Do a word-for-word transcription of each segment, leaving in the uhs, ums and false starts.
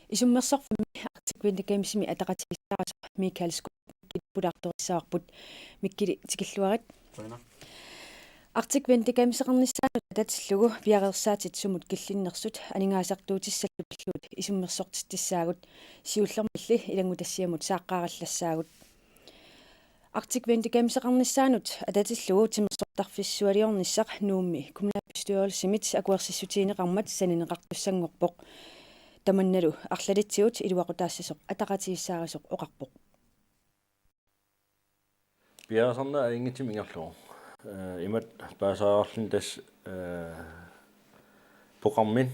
Isummersorfimmi Arctic Winter Gamesimi ataqatigiissaarisoq Michael Skov Mikkilip pulaartorissavarput. Mikkili tikilluarit. Qujanaq. Arctic Winter Gameseqarnissaanut atatillugu piareersaatit sumut killinnersut aningaasartuutissallu pillugit isummersortitsissaagut, siullermilli ilanngutassiamut saaqqaarallassaagut. Arctic Winter Gameseqarnissaanut atatillugu timersortarfissualiornissaq Nuummi kommunalbestyrelsimit akuersissutigineqarmat sananeqartussanngorpoq. Tamannalu arlalitsigut iluaqutaassasoq ataqatigiissaarisoq oqarpoq. Piareersarneq ajunngitsiminngorlugu. Eh, imatut paasisariaqarluni tassa, eh, programmit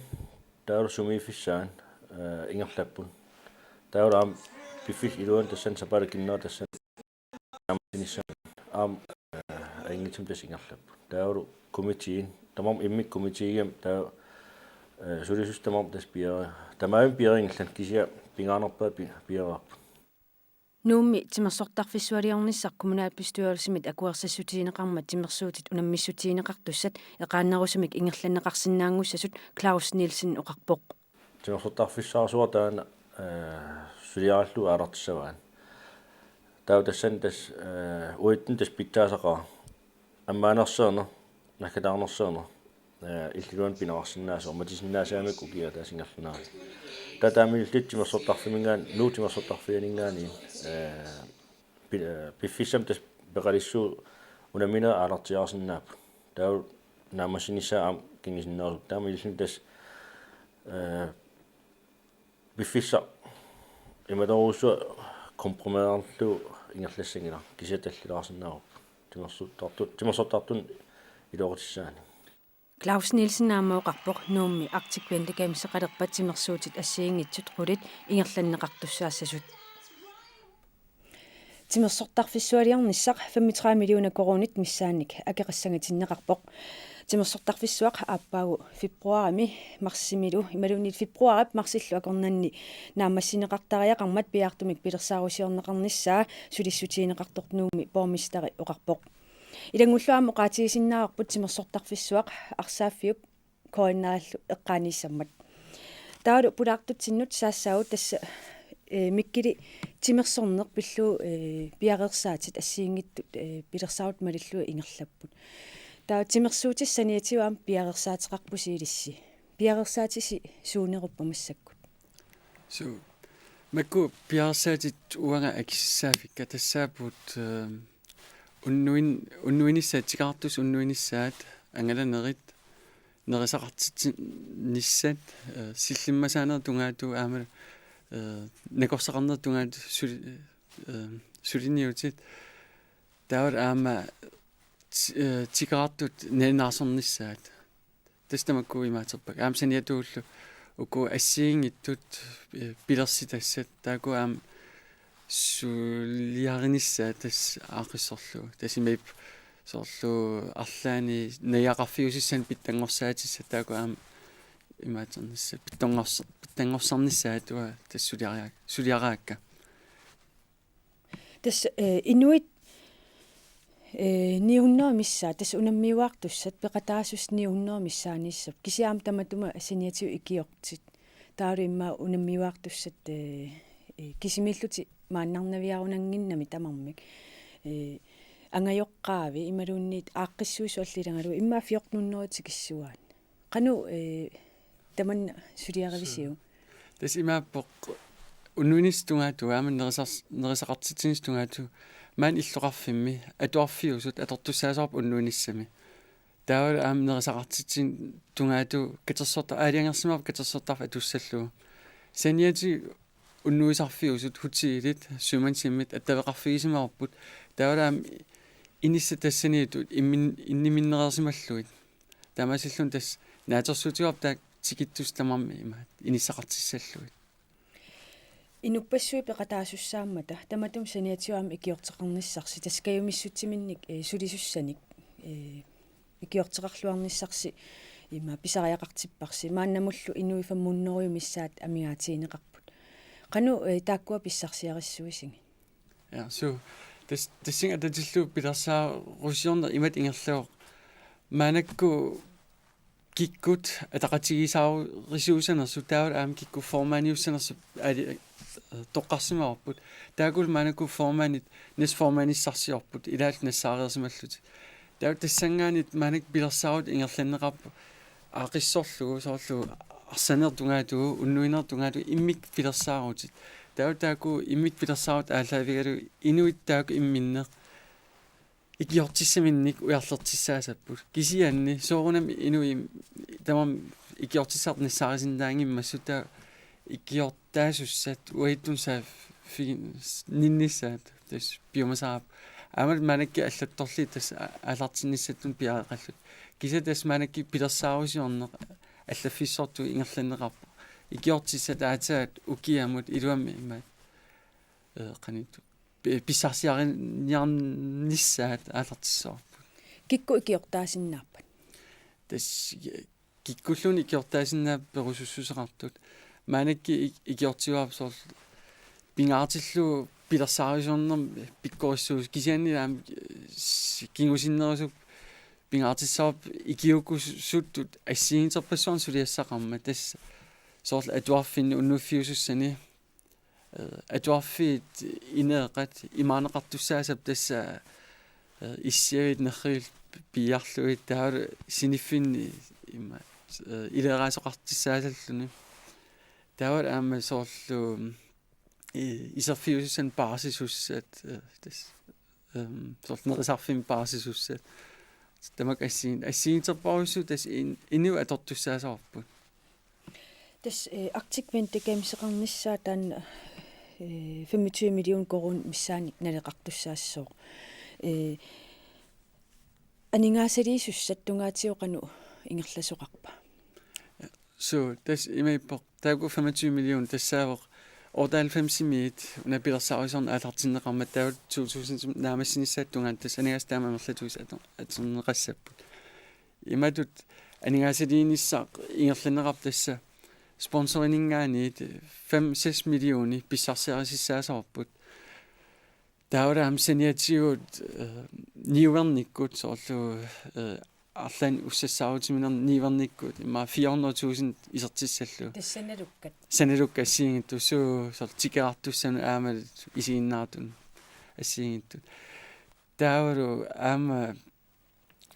taavalu sumiiffissaat, eh, ingerlapput. Taavalu aamma piffissap iluani tassani sapaatip akunnera tassani aamma, eh, ajunngitsiminnik tassa ingerlapput. Taavalu komiteen, tamarmik immikkut komiteegamik taava, eh, sulisussat tamarmik tassa piare-, tamarmik piareerngillat kisianni pingaarnerpaat pi-, piareerput. Nuummi timersortarfissualiornissaq kommunalbestyrelsimit akuersissutigineqarmat timersuutit unammissutigineqartussat eqaannerusumik ingerlanneqarsinnaanngussasut Claus Nielsen oqarpoq. Timersortarfissaarsuaq taanna, eh, suliarallugu aallartissavaat. Taava tassani tassa, eh, uattut tassa pitsaasaqaaq. Ammaanerseerneq, naggataarnerseerneq, eh, illuliunermi pineqarsinnaasoq, matisinnaasaammik ukiaq ataaseq ingerlanerani. Taava taamaalillutit timersortarfimminngaanniit, Nuup timersortarfianinngaanniit, eh, pi-, eh, piffissami tassa peqalissuit unamminerit aallartiaarsinnaapput. Taava naammassinissaa aamma kingusinnerusupput. Taamaalilluni tassa, eh, piffissaq imatorujussuaq komprimererlugu ingerlassanngilaq, kisianni tallilaarsinnaavarput timersortartu-, timersortartunik iluaqutissaanik. Claus Nielsen aamma oqarpoq Nuummi Arctic Winter Gameseqalerpat timersuutit assigiinngitsut qulit ingerlanneqartussaassasut. Timersortarfissualiornissaq femogtredive millioner koruunit missaannik akeqassangatinneqarpoq. Timersortarfissuaq aappaagu februarimi marsimilu imaluunniit februarip marsillu akornanni naammassineqartariaqarmat piaartumik pilersaarusiorneqarnissaa sulissutigineqartoq Nuummi borgmesteri oqarpoq. Ilanngullugu aamma oqaatigisinnaavarput timersortarfissuaq arsaaffiup K N R-illu eqqaaniissammat. Taavalu pulaartutsinnut saassaagut tassa, eh, Mikkili timersorneq pillugu, eh, piareersaatit assigiinngitsut, eh, pilersaarutit malillugit ingerlapput. Taava timersuutissat saniatigut aamma piareersaateqarpusi ilissi. Piareersaatissi suuneruppat massakkut? Suu. Makku piareersaatit uanga akisussaaffakka tassaapput, eh, unnuin-, unnuinissaat, tikaartussat unnuinissaat, angalanerit, nerisaqartitsinissat, eh, sillimmasaanerit tungaatigut aamma, eh, nakorsaqarnerit tungaatigut suli-, eh, suliniutit. Taavalu aamma ti-, eh, tikaartut nalunaarsornissaat. Tassa tamakku imaaterpakka. Aamma saniatigut uku assigiinngitsut, eh, pilersitassat. Taakku aamma suliarinissaat tassa aaqqissorlu. Tassa imaappoq soorlu arlaanni najugaqarfiusussanik pitsanngorsaatissat taakku aamma imaaternissaat. Pitsanngors-, pitsanngorsaarnissaat uanga tassa suliariak-, suliaraakka. Tassa, eh, inuit, eh, ni hundrede missaat, tassa unammiuaartussat, peqataasussat ni hundrede missaaniissapput. Kisianni aamma tamatuma saniatigut ikiortit. Taavalu immaqa unammiuaartussat, eh, eh, kisimiillutik maannarnaviarunannginnami tamarmik. Eh, angajoqqaavi imaluunniit aaqqissuisut allat ilagalugu immaqa fjorten hundrede tikissuaat. Qanoq, eh, tamanna suliarivisiuk? Tassa imaappoq unnuinissat tungaatigut, aamma nerisars-, nerisaqartitsinissat tungaatigut, maani illoqarfimmi atuarfiusut atortussaasorput unnuinissami. Taavalu aamma nerisaqartitsineq tungaatigut katersorta-, aalajangersimavarput katersortarfik atussallugu. Saniatigut unnuisarfiusut, hotelit, sømandshjemit attaveqarfigisimavarput. Taavalu aamma inissat tassaniittut immin-, inniminnereersimallugit. Taamaasilluni tassa naatsorsuutigaarput taakku tikittussat tamarmik imaattoq inissaqartissallugit. Inuppassuit peqataasussaammata, tamatuma saniatigut aamma ikiorteqarnissarsi, tassa kajumissutsiminnik, eh, sulisussanik, eh, ikiorteqarluarnissarsi ima pisariaqartipparsi, maannamullu inuit femhundrede missaat amigaatigineqarput. Qanoq, eh, taakkua pissarsiarissuisigit? Ja, suu. Tas-, tassani atatillugu pilersaarusiorneq imatut ingerlavoq. Maannakkut kikkut ataqatigiissaarisuussanersut, taavalu aamma kikkut formandiussanersut aali, eh, toqqarsimavarput. Taakku maannakkut formandit næstformandissarsiorput, ilaallu nassaareersimallutik. Taava tassanngaanniit maannakkut pilersaarutit ingerlanneqarput aaqqissorlugu, soorlu arsaanneq tungaatigut, unnuineq tungaatigut immikkut pilersaarutit. Taava taakku immikkut pilersaarutit aallaavigalugit inuit taakku imminnut ikiortissaminnik ujarlertussaassapput. Kisianni soorunami inuit im-, tamarmik ikiortissartut nassaarisinnaanngimmassuk, taava ikiortaasussat uagutsinnut saaffiginninnissaat tassa piumasaqaaq. Aamma maannakkut allattorlugit tassa a-, aallartinnissatsinnik piareeqqallutik. Kisianni tassa maannakkut pilersaarusiorneq allaffissortutut ingerlanneqarpoq. Ikiortissat aatsaat ukiamut iluamik imaat, eh, qanittu pi-, pissarsiariniarnissaat aallartissavarput. Kikkut ikiortaasinnaappat? Tassa kikkulluunniit ikiortaasinnaapput perusussuseqartut. Maannakkut ik-, ikiortigaarput soorlu pingaarutillugu pilersaarusiornermik pikkorissuusoq, kisianni aamma, eh, s-, kingusinnerusukkut pingaartissavarput ikiuukkusuttut assigiinngitsorpassuarnik suliassaqarmat, tassa soorlu atuarfinni unnuffiusussani, eh, atuarfiit ineeqqat imaanneqartussaassappat tassa, eh, issiavit nerrivillit piiarlugit taavalu siniffinni ima, eh, ileeraasoqartussaassalluni. Taavalu aamma soorlu, eh, iserfiusussat paarsisussat, eh, tassa, ehm, soorlu nerisarfimmi paarsisussat. Tamakku assigiin-, assigiinngitsorpassuit tassa in-, inuit atortussaassavarput. Tassa, eh, Arctic Winter Games'eqarnissaa taanna, eh, femogtyve million koruunit missaannik naleqartussaassooq. Eh, aningaasaliisussat tungaatigut qanoq ingerlasoqarpa? Suu, tassa imaappoq, taakku femogtyve million tassaavoq otteoghalvfems-imiit una pilersaarusiorneq aallartinneqarmat, taava to tusind naammassinissaata tungaanut tassa aningaasat taama amerlatigisut ator-, atorneqassapput. Imatut aningaasaliinissaq ingerlanneqarpoq tassa sponsorininngaanniit fem seks millionit pissarsiarisussaassavarput. Taavalu aamma saniatigut, eh, niuernikkut soorlu, eh, arlaannik ussassaarutiminernut niuernikkut immaqa fire hundrede tusind isertissallugu. Tassa sanalukkat. Sanalukkat assigiinngitsut, suu, soorlu tikeraartussanut aammalu isiginnaartunut assigiinngitsut. Taavalu aamma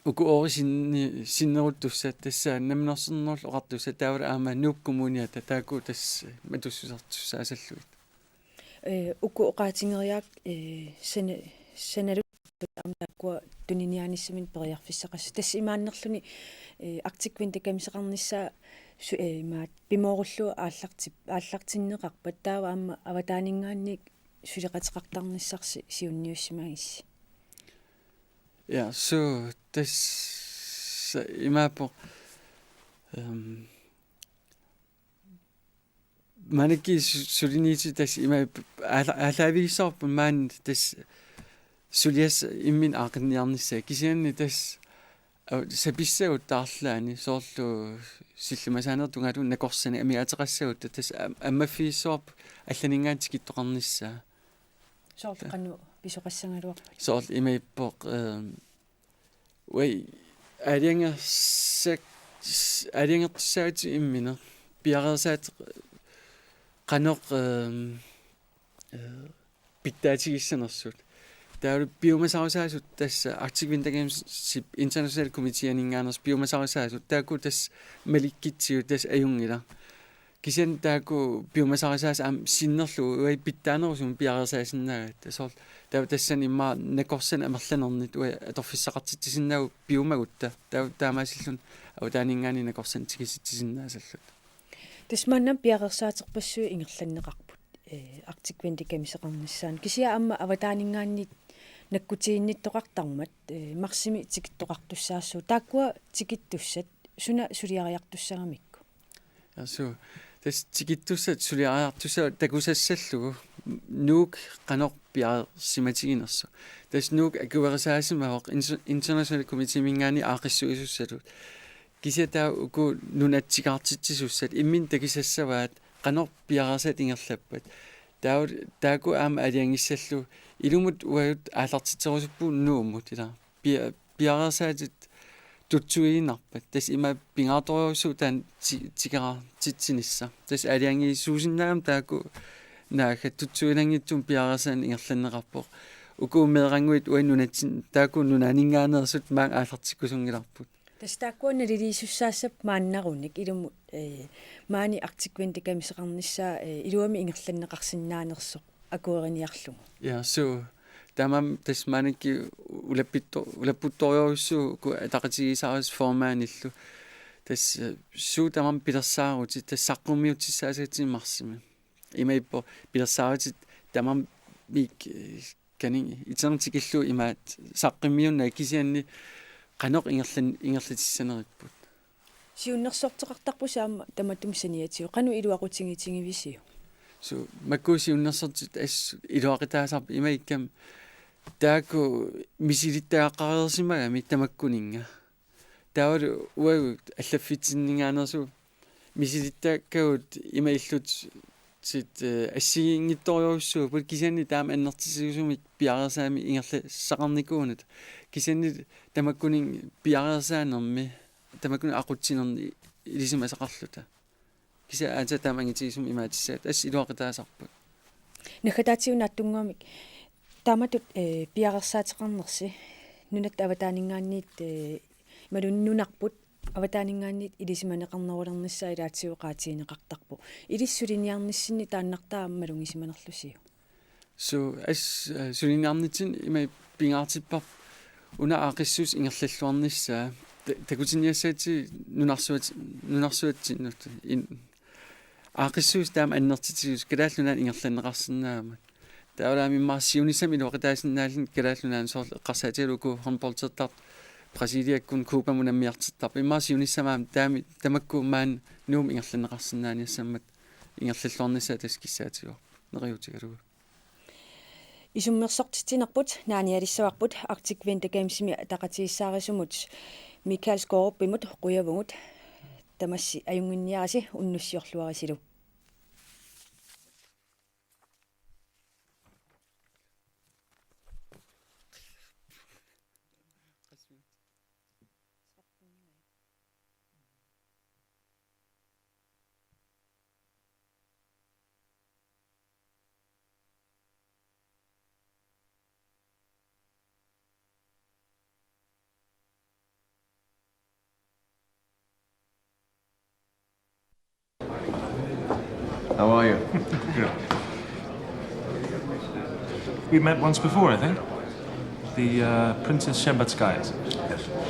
uku oorit sinni-, sinneruttussat tassa Namminersornerullu Oqartussat taavalu aamma Nuup Kommuniata taakku tassa matussusertussaassallugit. Eh, uku oqaatigeriaruk, eh, sana-, sanalukkat aamma taakkua tuniniaanissaminnik periarfissaqassasut. Tassa imaannerluni, eh, Arctic Winter Games'eqarnissaa su-, eh, imaat pimoorullugu aallartip-, aallartinneqarpat, taava aamma avataaninngaanniit suleqateqartarnissarsi siunniussimagissi? Ja, suu, tassa imaappoq, ehm, maannakkut su-, suliniutit tassa ima aalla-, aallaavigissavarput maani tassa suliassat imminnut aaqqinniarnissaat, kisianni tassa, au, sapissagut taarlaanni soorlu sillimasaanerup tungaatigut nakorsanik amigaateqassagutta tassa am-, ammaffigissavarput allaninngaanniit tikittoqarnissaa. Soorlu qanoq pisoqassagaluarpat? Soorlu imaappoq, ehm, uagut aalajangersa-, aalajangertussaavutit imminnut piareersaatit qanoq, ehm, eh, pitsaassutigissanersut. Taavalu piumasarisaasut tassa Arctic Winter Gamesip International Committeeninngaanneersut piumasarisaasut taakku tassa malikkutsigu tassa ajunngilaq. Kisianni taakku piumasarisaasut aamma sinnerlugit uagut pitsaanerusumik piareersaasinnaagatta. Soorlu taava tassani immaqa nakorsanik amerlanernik uagut atorfissaqartitsisinnaavugut piumagutta. Taava taamaasilluni avataaninngaanniit nakorsanik tikisitsisinnaassalluta. Tassa maanna piareersaaterpassuit ingerlanneqarput, eh, Arctic Winter Games'eqarnissaanut. Kisianni aamma avataaninngaanniit nakkutiginnittoqartarmat, eh, marsimi tikittoqartussaassooq. Taakkua tikittussat suna suliariartussagamikku? Ja, suu. Tassa tikittussat suliariartussat takusassallugu Nuuk qanoq piareersimatiginersoq. Tassa Nuuk akuerisaasimavoq inter-, International Committeeminngaanniit aaqqissuisussatut. Kisianni taava uku nunatsikaartitsisussat imminut takusassavaat qanoq piareersaatit ingerlappat. Taava taakku aamma aalajangissallugu ilumut uagut aallartitserusuppugut Nuummut, ilaa. Pia-, piareersaatit tutsuiinnarpat. Tassa ima pingaartorujussuuvoq taanna ti-, tikeraartitsinissaq. Tassa aalajangiisuusinnaagami taakku naagga tutsuilanngitsumik piareersaaneq ingerlanneqarpoq. Uku meerannguit uani nunatsinni taakku nunaanninngaanneersut maani aallartikkusunngilarput. Tassa taakkua naliliisussaassappat maannarunik ilumut, eh, maani Arctic Winter Gameseqarnissaa, eh, iluamik ingerlanneqarsinnaanersoq akueriniarlugu. Ja, so tamanna tassa maannakkut ulappitto-, ulapputtorujussuuvoq uku ataqatigiissaarissut formandillu. Tassa, eh, suut tamarmik pilersaarutit, tassa saqqummiutissaasatit marsimi. Imaappoq pilersaarutit tamarmik, eh, kani iterni tikillugu imaattoq saqqummiunnagu kisianni qanoq ingerlan-, ingerlatissaneripput. Siunnersorteqartarpusi aamma tamatuma saniatigut. Qanoq iluaqutigitigivisigit? So, makku siunnersortitut assut iluaqutaasarput imaalikkami taakku misilittagaqareersimagamik tamakkuninnga. Taavalu uagut allaffitsinninngaanneersugut misilittakkavut ima illutit, eh, assigiinngitsorujussuupput kisianni taama annertutigisumik piareersaammik ingerlasaqarnikuuvugut. Kisianni tamakkuninnga piareersaanermi, tamakkuninnga aqutsinermi ilisimasaqarluta. Kisianni aatsaat taama angitigisumik imaatissaat assut iluaqutaasarput. Naggataatigut naatsunnguamik taamatut, eh, piareersaateqarnersi nunatta avataaninngaanniit, eh, imaluunniit nunarput avataaninngaanniit ilisimaneqarnerulernissaa ilaatigut oqaatigineqartarpoq. Ilissi suliniarnissinni taannartaa aamma malugisimanerlusiuk? So, assut, eh, suliniarnitsinni ima pingaartipparput una aaqqissuussaq ingerlalluarnissaa. Ta-, takutinniassagatsigu nunarsuat-, nunarsuatsinnut in-, aaqqissuussaq taama annertutigisoq Kalaallit Nunaannut ingerlanneqarsinnaammat. Taavalu aamma immaqa siunissami iluaqutaasinnaalluni Kalaallit Nunaanni soorlu eqqarsaatigalugu uku håndboldertartut Brasiliakkut Copamut unammiartortarput. Immaqa siunissami aamma taama tamakku maani Nuummut ingerlanneqarsinnaaniassammat ingerlalluarnissaa tassa kissaatigaarput neriuutigalugu. Isummersortitsinerput naanialissavarput Arctic Winter Gamesimi ataqatigiissaarisumut Michael Skårupimut qujavugut, tamassi ajunnginniarisi unnussiorluarisilu. How are you? Good. We met once before, I think. The uh, Princess Shambatskaya.